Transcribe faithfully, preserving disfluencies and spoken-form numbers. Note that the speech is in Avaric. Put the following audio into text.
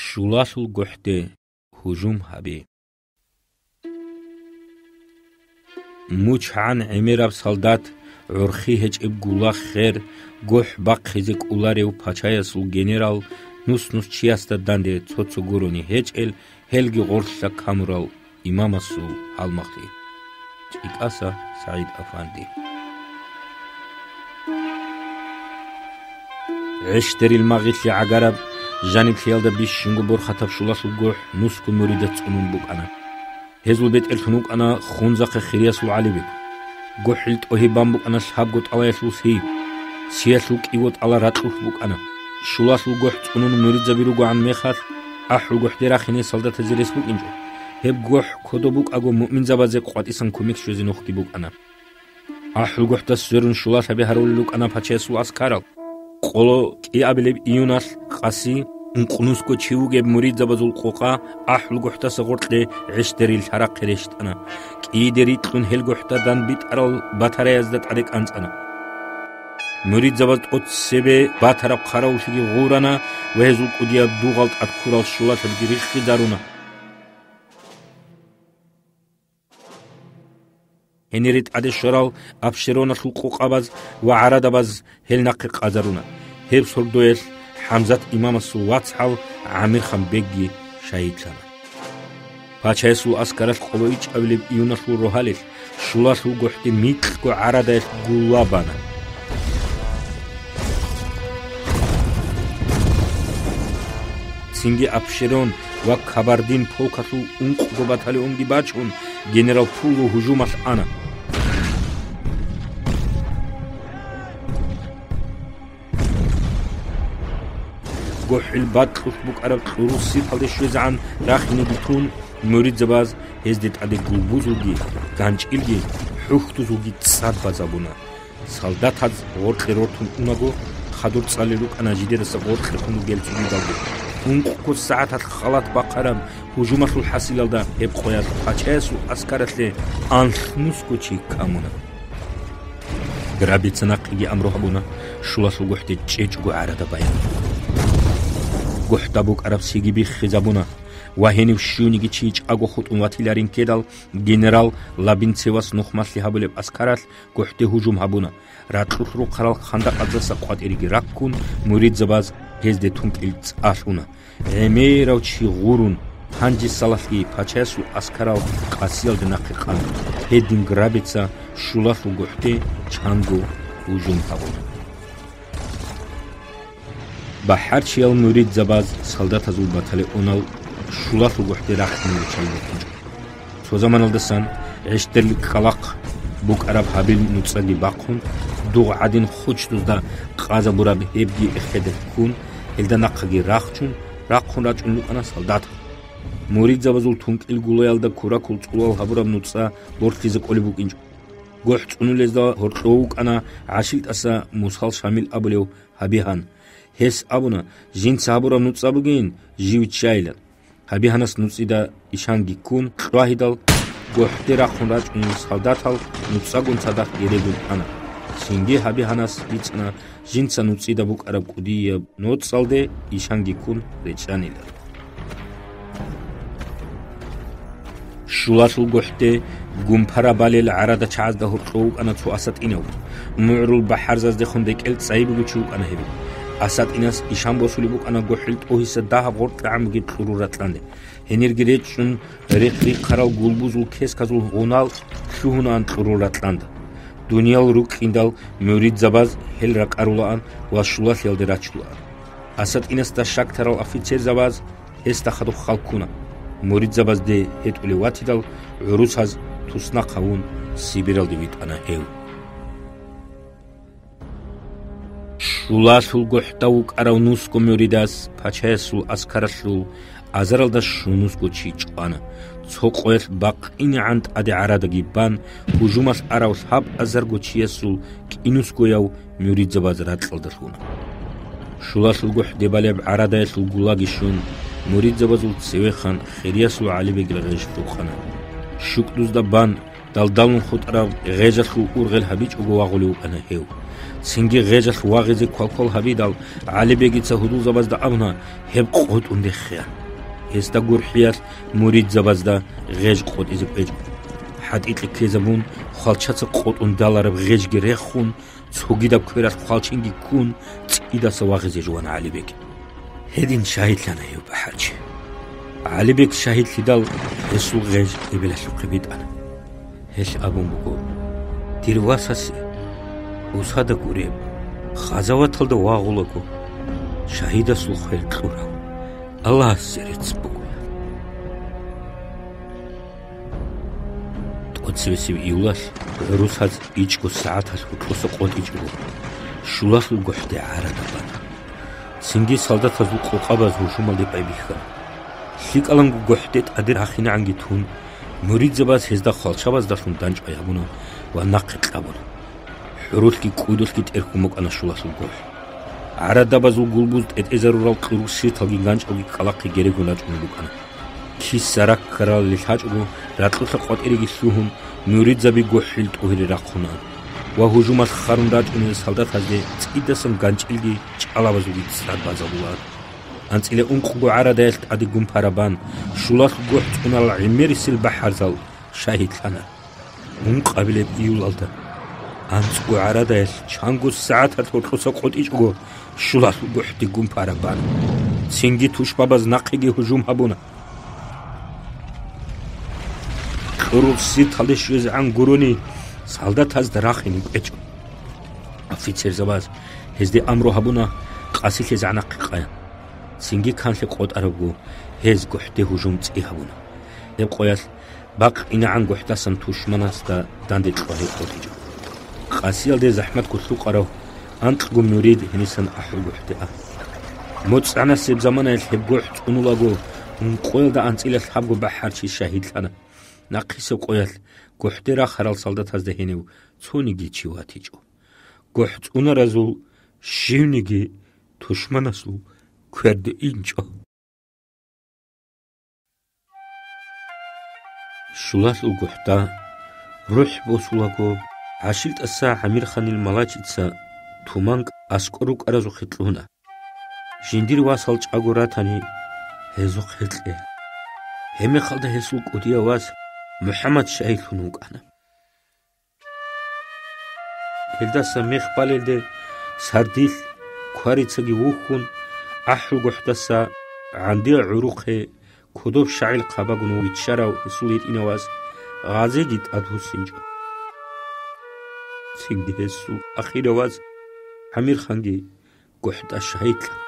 Щулалъул гохӀде гьужум гьаби. МучгӀан гӀемераб солдат, гӀурхъи гьечӀеб гула хер, гохӀ бахъизе кӀоларев пачаясул генерал, нус-нус чиясда данде цо-цо гурони гьечӀел, гьелги гъорлъа камурал имамасул гьалмагълъи. ЧӀикӀаса СагӀид-афанди. ГӀещдерил магъилъи гӀагараб, жаниблъиялда бищунго борхатаб Щулалъул гохӀ нусго муридаз цӀунун букӀана. Гьезул бетӀерлъун вукӀана Хунзахъе Хириясул ГӀалибег. ГохӀил тӀогьиб бан букӀана лъабго тӀалаялъул лъи. Сиялъул кӀиго тӀала ракьулъ букӀана. Щулалъул гохӀ цӀунун муридзаби ругогӀан мехалъ, АхӀулгохӀде рахине солдатазе рес букӀинчӀо. Гьеб гохӀ кодоб букӀаго, муъминзабазе къватӀисан кумек щвезе нухги букӀана. АхӀулгохӀда сверун щулалъаби гьарулел рукӀана пачаясул аскарал. Къоло кӀиабилеб июналъ къаси, ункънусго чи вугеб муридзабазул къокъа АхӀулгохӀдаса гъоркье ГӀещдерил лъарахъе рещтӀана. КӀиде рикьун гьел гохӀда дандбитӀарал батареязда тӀаде кӀанцӀана. Муридзабаз тӀоцебе батараб хъаравуллъиги гъурана ва гьезул кӀудияб дугъал тӀад ккурал щулалъабиги риххизаруна. Гьенире тӀаде щварал Абшероналъул къокъабаз ва гӀарадабаз гьел нахъе къазаруна. Гьеб сордоялъ ХӀамзат имамасул вацгӀал ГӀамирхан бегги шагьидлъана. Пачаясул аскаралъ къоло ичӀабилеб июналъул рогьалилъ Щулалъул гохӀде микьго гӀарадаялъ гулла бана. Цинги Абшерон ва Кабардин полкалъул ункъго батальонги бачун, генерал Пулло гьужумалъ ана. ГохӀил бакьулъ букӀараб кьурул сипалде щвезегӀан рахинеги тун, муридзабаз гьезде тӀаде гулбузулги, ганчӀилги, хӀухьдузулги цӀад базабуна. Солдатаз гъоркье рортун унаго, хадур цӀалел рукӀана жидедаса гъоркье хун ругел цӀугидалги. Ункъго сагӀаталъ халат бахъараб гьужумалъул хӀасилалда гьеб къоялъ пачаясул аскаралъе анлънусго чи камуна. Грабица нахъеги амру гьабуна, Щулалъул гохӀде чӀечӀого гӀарада баян. ГохӀда букӀараб сиги биххизабуна ва гьенив щуниги чи чӀаго хутӀун ватиларин ккедал, генерал Лабинцевас нухмалъи гьабулеб аскаралъ гохӀде гьужум гьабуна. Ракьулъ рухъарал хандакъаздаса къватӀиреги раккун, муридзабаз гьезде тункӀил цӀа лъуна. ГӀемерав чи гъурун, гьанжесалалъги пачаясул аскарал къасиялде нахъе къана. Гьедин Грабица Щулалъул гохӀде чанго гьужум гьабуна. БахӀарчиял муридзабаз солдатазул батальонал Щулалъул гохӀде рахине руччаги бухъинчӀо. Цо заманалдасан ГӀещдерил кӀкӀалахъ букӀараб гьабил нуцӀаги бахъун, дугъ гӀадин хучдузда къазабураб гьебги эхеде ккун, гьелда нахъаги рахчун, рахъун рачӀун рукӀана солдатал. Муридзабазул тункӀил гулаялда куракул цӀулал гьабураб нуцӀа борхизе кӀолеб букӀинчӀо. ГохӀ цӀунулезда гьоркьов вукӀана ГӀашилтӀаса Мусал Шамил абулев гьабигьан. Гьес абуна, жинца гьабураб нуцӀа бугин, жив ччайилан. Гьабигьанас нуцӀида ишанги ккун, кьвагьидал гохӀде рахъун рачӀунел солдатал нуцӀагун цадахъ герегун ана. Цинги гьабигьанас бицана, жинца нуцӀида букӀараб кӀудияб ноцӀалде ишанги ккун речӀчӀанилан. Щулалъул гохӀде гумпара балел гӀарада чагӀазда гьоркьов вукӀана цо асатӀинав. МугӀрул бахӀарзаздехун рекӀел цӀайи бугев чи вукӀана гьев. АсатӀинас ишан босулеб букӀана гохӀил тӀогьиса дагьаб гъоркьегӀан бугеб кьурул ракьанде. Гьенирги речӀчӀун рихъ-рихъарал гулбузул кесказул гъунал лъугьунаан кьурул ракьанда. Дуниял рукӀиндал муридзабаз гьел ракӀарулаан ва щулалъиялде рачулаан. АсатӀинасда щактарал офицерзабаз гьесда хадуб хал ккуна. Муридзабазде гьетӀулев ватидал, гӀурусаз туснахъ гьавун, Сибиралде витӀана гьев. Щулалъул гохӀда вукӀарав нусго муридас пачаясул аскаралъул азаралда щунусго чи чӀвана. Цо къоялъ бакъинегӀан тӀаде гӀарадаги бан, гьужумалъ арав лъабазарго чиясул кӀинусгояв муридзабаз ракьалда лъуна. Щулалъул гохӀде балеб гӀарадаялъул гулаги щун, муридзабазул цевехъан Хириясул ГӀалибегил гъеж рукъана. ШукӀдузда бан, далдалун хутӀараб гъежалъул ургъел гьабичӀого вагъулев вукӀана гьев. Цинги гъежалъ вагъизе квалквал гьабидал, ГӀалибегица гьудулзабазда абуна гьеб къотӀун рехеян. Гьесда гурхӀиялъ муридзабазда гъеж къотӀизе кӀвечӀо. ХӀатӀикье ккезабун, хвалчаца къотӀун далараб гъежги рехун, цогидаб квералъ хвалчинги ккун, цӀидаса вагъизе жувана ГӀалибег. Гьедин шагьидлъана гьев бахӀарчи. ГӀалибег шагьидлъидал, гьесул гъеж эбелалъухъе битӀана. Гьелъ абун буго: «Дир васасе, усада гуреб, хазаваталда вагъулаго, шагьидасул хвел кьурав, Аллагьасе рецц буго», — ян. ТӀоцебесеб июлалъ гӀурусаз ичӀго сагӀаталъ гьоркьоса къотӀичӀого, Щулалъул гохӀде гӀарадан бана. Цинги солдатазул къокъабаз гьужумалде байбихьана. ЛъикӀаланго гохӀде тӀаде рахинегӀанги тун, муридзабаз гьезда хвалчабаздалъун дандчӀвай гьабуна ва нахъе кьабуна. ХӀурулъги кӀудулъги тӀерхьун букӀана Щулалъул гохӀ. ГӀарадабазул гулбуз тӀетӀезарурал кьурул сирталги ганчӀалги кӀкӀалахъе герегун рачӀунеб букӀана. Киса раккаралел лъачӀого, ракьулъа къватӀиреги лъугьун, муридзаби гохӀил тӀугьире рахъунаан ва гьужумалъ харун рачӀунел солдатазде цӀидасан ганчӀилги чӀалабазулги цӀад базабулаан. АнцӀила ункъго гӀарадаялъ тӀаде гумпараб бан, Щулалъул гохӀ цӀуналал гӀемерисел бахӀарзал шагьидлъана. Ункъабилеб июлалда, анцӀго гӀарадаялъ чанго сагӀаталъ гьоркьоса къотӀичӀого, Щулалъул гохӀде гумпараб бана. Цинги тушбабаз нахъеги гьужум гьабуна. Кьурул сирталде щвезегӀан гурони, солдатазда рахине кӀвечӀо. Офицерзабаз гьезде амру гьабуна къасилъизегӀан нахъе къаян. Цинги канлъи къотӀарабго, гьез гохӀде гьужум цӀи гьабуна. Гьеб къоялъ бакъинегӀан гохӀдасан тушманасда данде кьвагьи къотӀичӀо. Къасиялде захӀматго лъукъарав анкьго мурид гьенисан АхӀул гохӀде а. МоцӀанасеб заманаялъ гьеб гохӀ цӀунулаго, ункъоялда анцӀила лъабго бахӀарчи шагьидлъана. Нахъисеб къоялъ гохӀде рахарал солдатазда гьенив цониги чи ватичӀо. ГохӀ цӀунаразул щивниги тушманасул кверде инчӀо. Щулалъул гохӀда рухӀ босулаго, ГӀашилтӀаса ГӀамирханил малачица туманг аскӀор рукӀаразухъе кьуна. Жиндир васал чӀаго ратани, гьезухъ гьекье. Гьебмехалда гьесул кӀудияв вас МухӀаммад шагьидлъун вукӀана. Гьелдаса мех балелде сардилъ кварицаги вухьун, АхӀул гохӀдаса ГӀандия гӀурухъе кодоб шагӀил хъабагун виччарав гьесул гьитӀинав вас Гъазиги тӀадвуссинчӀо. Цинги гьесул ахирав вас ГӀамирханги гохӀда шагьидлъана.